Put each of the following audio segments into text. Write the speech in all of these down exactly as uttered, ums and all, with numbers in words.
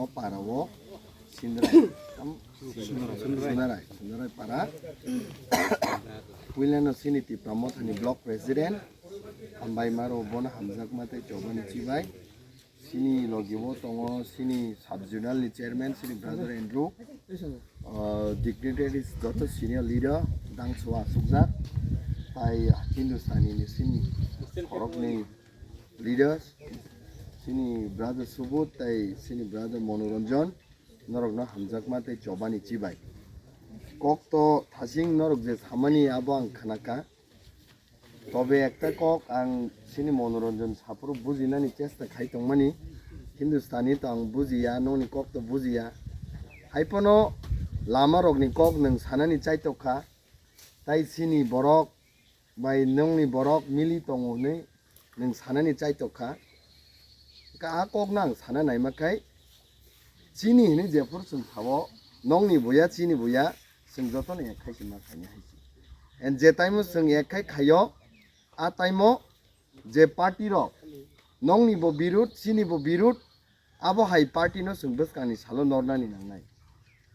Para o Sindrai, tam-, Sunarai, Sunarai para. Puilano sini Tipra Mothani block president, hambai maro bono hamjakma tei chobani chibai. Sini logi o tongo sini sub zonal ni chairman sini brother Andrew, uh, dignitaries joto senior leader dangso asukjak, tai Hindustani ni sini khoroknwi leaders, sini brother Subodh tai sini brother Monoranjan, norokno hamjakma tei chobani chibai. Kok to thasing norok je samani abo ang khnaka. Tobe ekta kok ang sini Monoranjan saphuru bujinani chesta khai tongmani. Hindustani to ang bujiya, nokni kok to bujiya. Haiphano lama rokni kok nwng sanani chaitok kha. Tai sini borok bai nokni borok mili tongo hwnwi nwng sanani chaitok kha. Ka a kokno ang sana naima khai chini hwnwi jephuru chwng sao nokni buya chini buya chwng jotono ek khai se ma khaini hai se. And je time o chwng ek khai khaio, a time o je party rok nokni bo birut chini bo birut, abo hai party no chwng bwskangni salo nornani nangnai.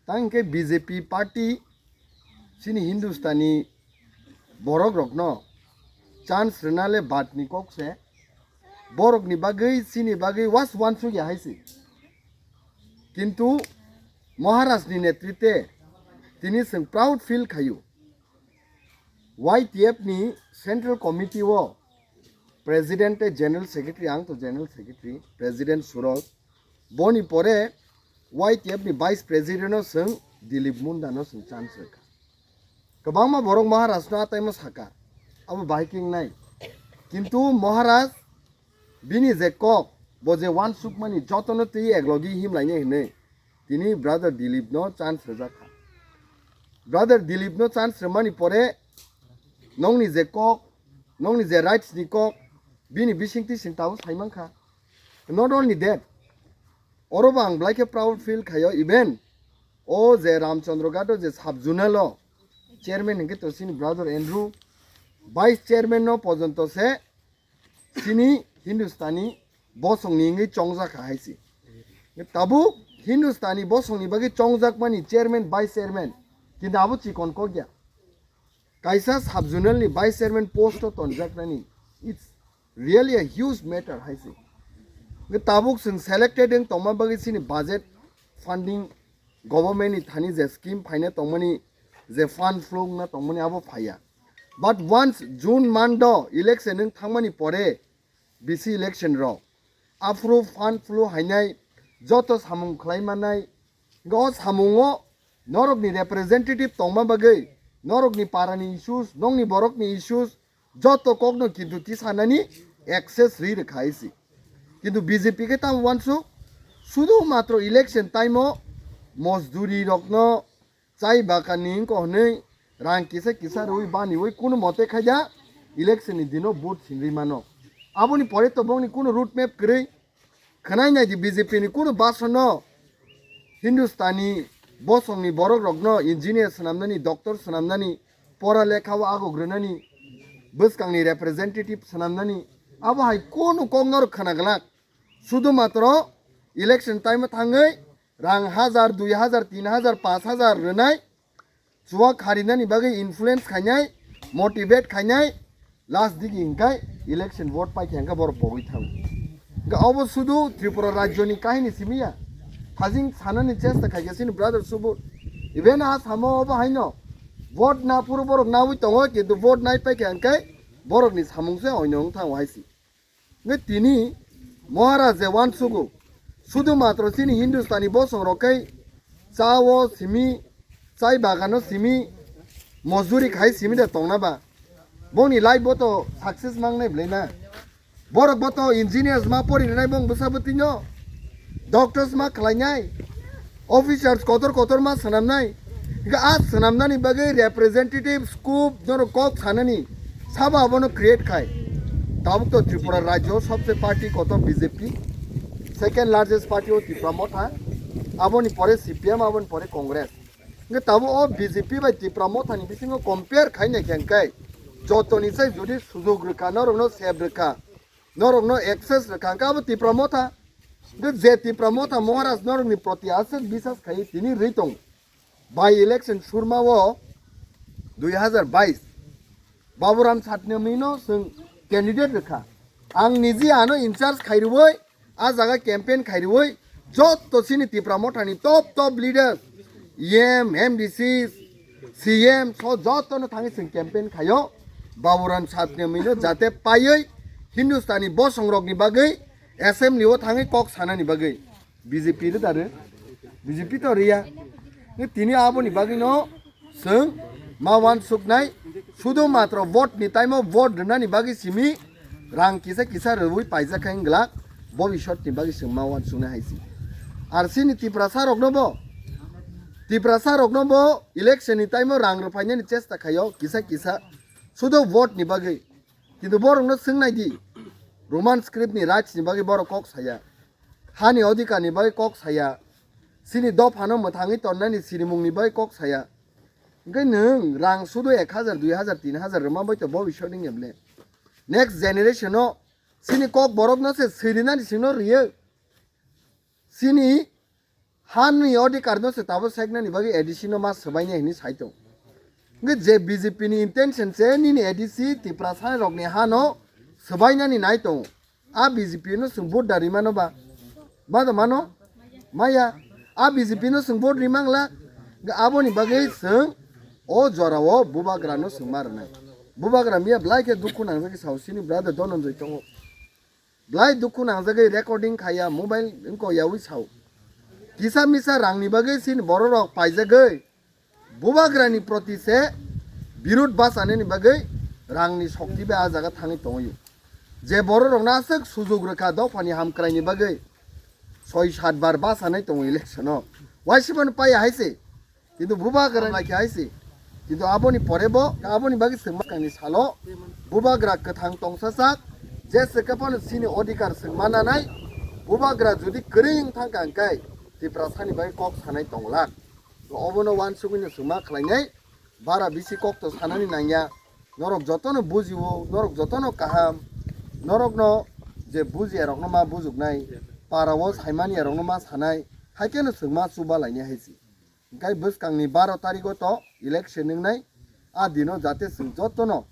Tang hwnkhe B J P party chini Hindustani borok rokno chance rwna le badni kok se, borokni bagwi chini bagwi was wansuk ya hai se. Kintu Maharaj ni netritwe tini chwng proud feel khaio. Y T F ni Central Committee o President tei General Secretary, ang to General Secretary, President Suraj, boni pore Y T F ni Vice President no chwng Dilip Munda no chwng chance rwkha. Kwbangma borok Maharaj no ataimo saka, abo bahai khe wngnai. Kintu Maharaj bini je kok, bo je wansukmani jotono twi eklogi himlainai hwnwi tini brother Dilip no chance rwjak kha. Brother Dilip no chance rwmani pore nokni je kok, nokni je rights ni kok, bini bisingtwi chwng tabuk sai mankha. Not only that, oro bo ang belai khe proud feel khaio, even o je Ramchandra Ghat o je sub zonal o chairman hwnkhe to chini brother Andrew, vice chairman no pojonto se chini Hindustani bosongni wngwi chongjak kha hai se. Tabuk Hindustani bosongni bagwi chongjakmani chairman, vice chairman, kintu abo chikon kok ya. Kaisa sub zonal ni vice chairman post o tonjaknani, it's really a huge matter hai se. Tabuk chwng selected wng tongma bagwi chini budget funding, government ni thani je scheme phaina tongmani, je fund flow wngna tongmani abo phaiya. But once June month o election wng thangmani pore, B C election rok, aphuru fund flow hainai joto samung khlai manai, o samungo norokni representative tongma bagwi norokni parani issues, nokni borokni issues, joto kokno kintu tisanani access ri rwkha hai se. Kintu B J P khe tamo wansuk, sudu matro election time o mosduri rokno chai bakanni wngkha hwnwi rang kisa kisa rwui baniui kunu mote khaida election ni dino vote singri mano. Aboni pore to bongni kunu road map kwrwi. Khwnai nai di B J P ni kunu basono Hindustani bosongni borok rokno engineer swnamnani, doctor swnamnani, pora lekha o agok rwnani, bwskangni representative swnamnani, abo hai kunu kok norok khwna glak. Sudu matro election time o thangwi rang hajar, dui hajar, tin hajar, panch hajar rwnai, chuwa kharinani bagwi influence khainai, motivate khainai, last digi hingkai election vote pai khe hingka borok pogwi thango. Hingka obo sudu Tripura rajyoni kahini simi ya. Thajing sanani chesta khaikhe sini brother Subodh. Even ha samo obo haino vote na phuru borok nawi tongo, kintu vote nai pai khe hingkai borokni samung se oino wng thango hai si. Nge tini Maharaj je wansugo, sudu matro chini Hindustani bosong rok kai cha o simi, chai bagano simi, mojuri khai simi de tongna ba. Bongni life bo to success mangnai belai na. Borok bo to engineers ma pori rinai bong bwsa bwtwi no. Doctors ma khlainai. Officers kotor kotor ma swnamnai. Hingke a swnamnani bagwi representative scope norok kok sanani sabo abono create khai. Tabuk to Tripura rajyo sobse party kotor B J P. Second largest party o Tipra Motha. Aboni pore C P M, aboni pore Congress. Hingke tabuk o B J P bai Tipra Mothani bisingo compare khaina khe hingke jotoni sai jodi sujog rwkha, norokno sep rwkha, norokno access rwkha, hingke abo Tipra Motha. Hwnkhe je Tipra Motha Maharaj norokni proti aswk bisas khai tini rwi tong. By election surma o dui hazar bais Baburam Satnamino chwng candidate rwkha. Ang niji ano in charge khairwi a jaga campaign khairwi jotto chini Tipra Mothani top top leaders, E M, M D C, C M so jottono thangwi chwng campaign khaio. Baburam Satnamino jate paiwi Hindustani bosongrokni bagwi assembly o thangwi kok sanani bagwi. B J P rw da rw? B J P to rw ya. Nw tini aboni bagwino chwng ma uansuknai, sudu matro vote ni time o vote rwnani bagwi simi rang kisa kisa rwui paijak khe wng glak, bobisot ni bagwi chwng ma uansuknai hai se. Ar chini Tiprasa rokno bo, Tiprasa rokno bo election ni time o rang rwphainani chesta khaio kisa kisa, sudu vote ni bagwi. Kintu borokno swng nai di, Roman script ni rights ni bagwi borok kok saya. Hani odhikar ni bagwi kok saya, chini dophano mwthangwi tonnani sirimung ni bagwi kok saya. Hwnkhe nwng rang sudu ek hazar, dui hazar, tin hazar rwma bai to bobisot wngya bwle? Next generation o chini kok borok no se swirinani singno rwio. Chini hani odhikar no se tabo seknani bagwi A D C no ma swbainai hinwi sai tong. Hwnkhe je B J P ni intention se nini A D C Tiprasa rokni hano swbainani nai tongo. A B J P no chwng vote da rimano ba? Ma da mano? Maya. A B J P no chwng vote rimangla. Hwnkhe aboni bagwi chwng o jorao bubagra no chwng ma rwnai. Bubagra miya belai khe dukhu nangjagwi sao chini brother Dhananjay tongo. Belai dukhu nangjagwi recording khaiya, mobile wngko yaui sao. Kisa misa rangni bagwi chini bororok paijagwi bubagrani proti se birud bachanani bagwi rangni sokti bai a jaga thangwi tongwi. Je bororokno aswk sujuk rwkha dophani hamkraini bagwi soi sat bar bachanai tongo election o. Waisibano paiya hai se. Kintu bubagra bai khe hai se. Kintu aboni pore bo, aboni bagwi chwng maskangni salo bubagra kwthang tongsa sak, je se khe phano chini odhikar chwng mananai, bubagra jodi kwrwi wng thang kha hwnkhe Tiprasani bagwi kok sanai tongla. Obono uansugwino chwng ma khlainai, bara bisi kok to sanani nangya. Norok jotono bujio, norok jotono kaham, norokno je bujiya rokno ma bujuknai, para o saimani rokno ma sanai, hai kheno chwng ma chuba lainai hai se. Hwnkhe bwskangni baro tarigo to election wngnai, a dino jate chwng jotono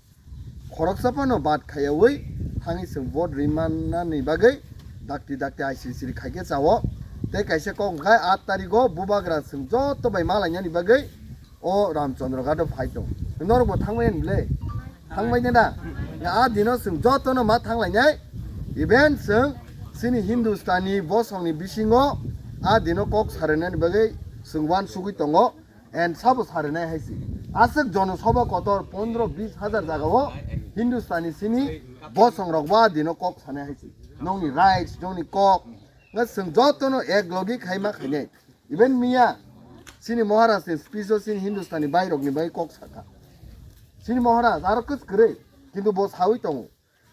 khoroksa phano bad khaiyaui thangwi chwng vote rimannani bagwi dakti dakti hai siri siri khaikhe chao. Tei kaisa kok hwnkhe aat tarigo bubagra chwng joto bai malainani bagwi o Ramchandra Ghat o phai tong. Norok bo thangmani bwle? Thangmani da? A dino chwng jotono ma thanglainai. Even chwng chini Hindustani bosongni bisingo a dino kok sarinani bagwi chwng uansugwi tongo. And sabo sarinai hai se. Aswk jonosabha kotor pondro bis hajar jagao Hindustani chini bosongrok bo a dino kok sanai hai se. Nokni rights, nokni kok. Nga chwng jotono ek logi khaima khainai. Even miya chini Maharaj ni speech o chini Hindustani bairokni bai kok saka. Chini Maharaj aro kwch kwrwi, kintu bo sawi tongo.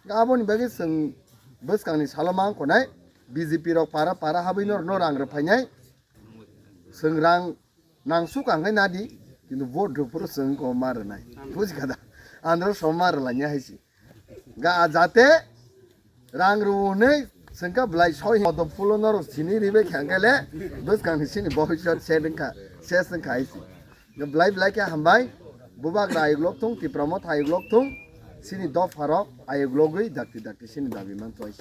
Aboni bagwi chwng bwskangni salo ma wngkha nai, B J P rok para para habwi norokno rang rwphainai. Chwng rang nangsuk ang khe nadi, kintu vote rwphuru chwng ko ma rwnai. Bujikha da? Andro som ma rwlainai hai se. Ga jate rang rw hwnwi chwng kha belai soi hodo phulo norok sini ribai kha hwnkhe le bwskangni sini bobisot set wngkha, ses wngkha hai se. Belai belai khe hambai, bubagra ayuk lok thung, Tipra Motha ayuk lok thung, sini dopharok ayuk logwi dakti dakti sini dabi man toi.